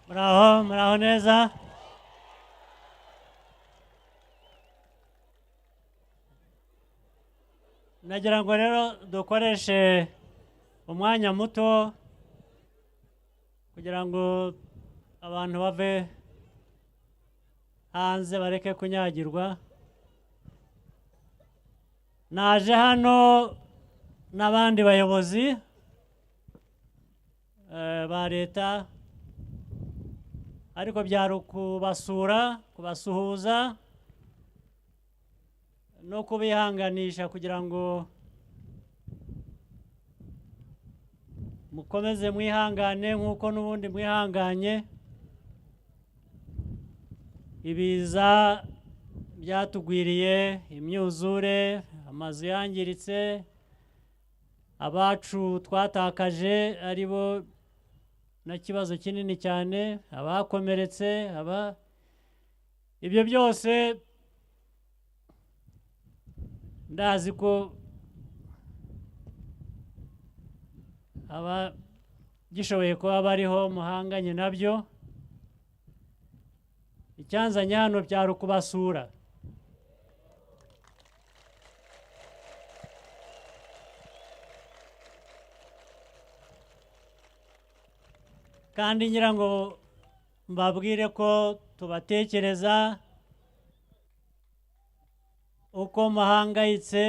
Muraho, muraho neza. Nagira ngo rero dukoreshe umwanya muto kugira ngo abantu bave hanze bareke kunyagirwa. Naje hano n'abandi bayobozi ba leta, ariko byari ukubasura, kubasuhuza no kubihanganisha kugira ngo mukomeze mwihangane nk'uko n'ubundi mwihanganye. Ibiza byatugwiriye, imyuzure, amazu yangiritse, abacu twatakaje aribo na kibazo kinini cyane, abakomeretse, aba ibyo byose ndazi ko abagishoboye kuba bariho muhanganye nabyo. Icyanzanye hano byari ukubasura. Kandi ngira ngo mbabwire ko tubatekereza uko muhangayitse,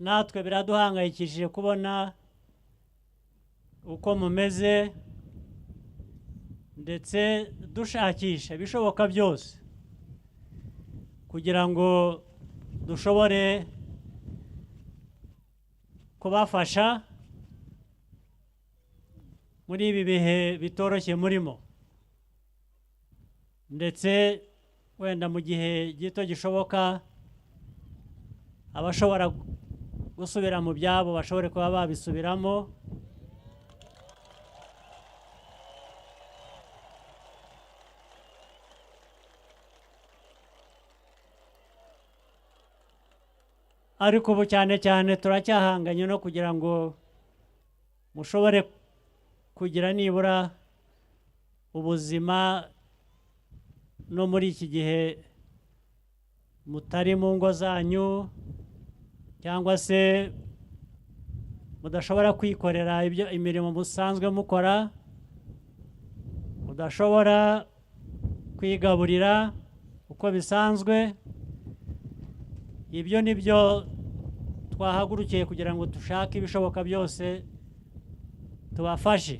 natwe biraduhangayikishije kubona uko mumeze, ndetse dushakisha ibishoboka byose kugira ngo dushobore kubafasha muri ibi bihe bitoroshye murimo, ndetse wenda mu gihe gito gishoboka abashobora gusubira mu byabo bashobore kuba babisubiramo. Ariko ubu cyane cyane turacyahanganye no kugira ngo mushobore kugira nibura ubuzima no muri iki gihe mutari mu ngo zanyu cyangwa se mudashobora kwikorera ibyo imirimo musanzwe mukora, mudashobora kwigaburira uko bisanzwe. Ibyo nibyo twahagurukiye kugira ngo dushake ibishoboka byose tubafashe.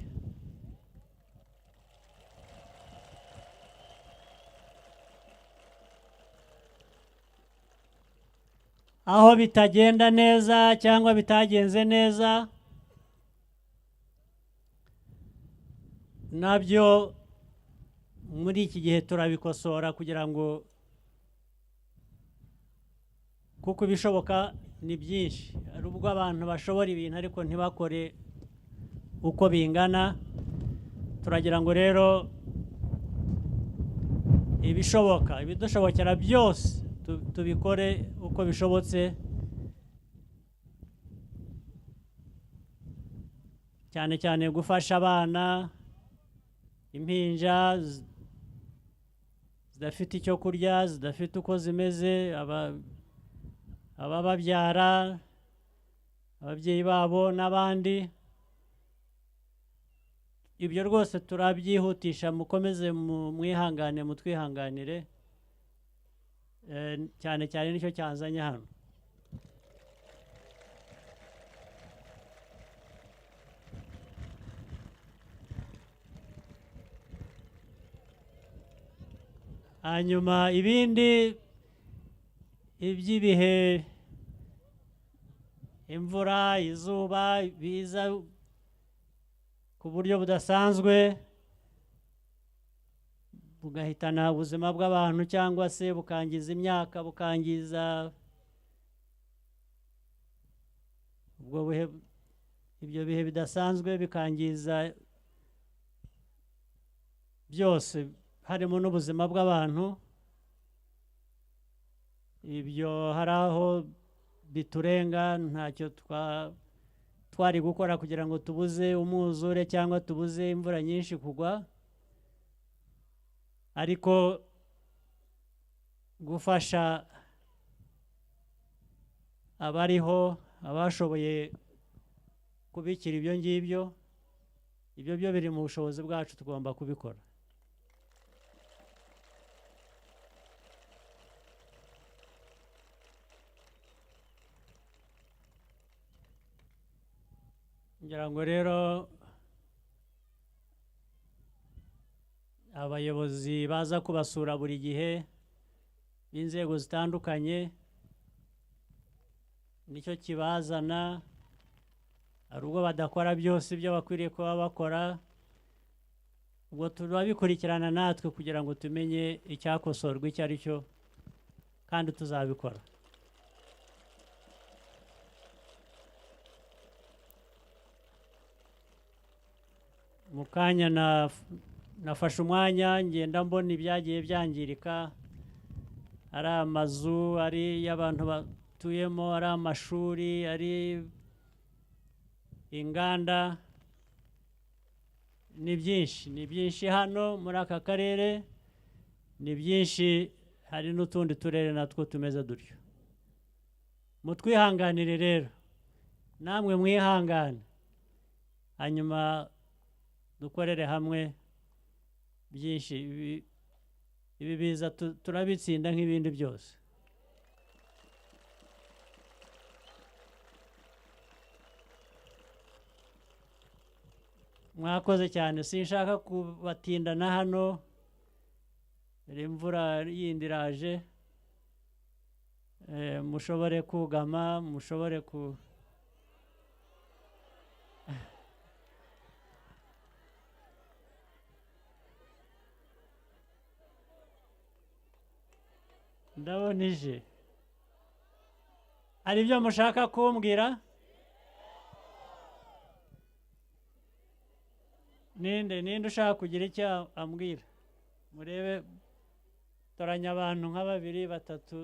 Aho bitagenda neza cyangwa bitagenze neza, nabyo muri iki gihe turabikosora kugira ngo, kuko ibishoboka ni byinshi. Hari ubwo abantu bashobora ibintu ariko ntibakore uko bingana. Turagira ngo rero ibishoboka, ibidushobokera byose tubikore uko bishobotse, cyane cyane gufasha abana, impinja zidafite icyo kurya, zidafite uko zimeze, abababyara, ababyeyi babo n'abandi. Ibyo rwose turabyihutisha, mukomeze mwihangane, mutwihanganire, cyane cyane nicyo cyanzanye hano. Hanyuma ibindi iby'ibihe, imvura, izuba biza ku buryo budasanzwe bugahitana ubuzima bw'abantu cyangwa se bukangiza imyaka, bukangiza ubwo bihe, ibyo bihe bidasanzwe bikangiza byose harimo n'ubuzima bw'abantu. Ibyo hari aho biturenga, ntacyo twari gukora kugira ngo tubuze umwuzure cyangwa tubuze imvura nyinshi kugwa. Ariko gufasha abariho, abashoboye kubikira ibyo ngibyo, ibyo byo biri mu bushobozi bwacu, tugomba kubikora. Ngira ngo rero abayobozi baza kubasura buri gihe b'inzego zitandukanye, nicyo kibazana. Hari ubwo badakora byose ibyo bakwiriye kuba bakora, ubwo turabikurikirana natwe kugira ngo tumenye icyakosorwa icyo ari cyo, kandi tuzabikora. Mu kanya nafashe umwanya ngenda mbona ibyagiye byangirika, ari amazu, ari y'abantu batuyemo, ari amashuri, ari inganda, ni byinshi, ni byinshi hano muri aka karere, ni byinshi, hari n'utundi turere natwo tumeze dutyo. Mutwihanganire rero, namwe mwihangane, hanyuma dukorere hamwe byinshi. Ibi biza turabitsinda nk'ibindi byose. Mwakoze cyane, sinshaka kubatindana hano, imvura yindi iraje, mushobore kugama, mushobore ku ndabona ije. Hari ibyo mushaka kumbwira? Ninde ushaka kugira icyo ambwira? Murebe, toranya abantu nka babiri batatu.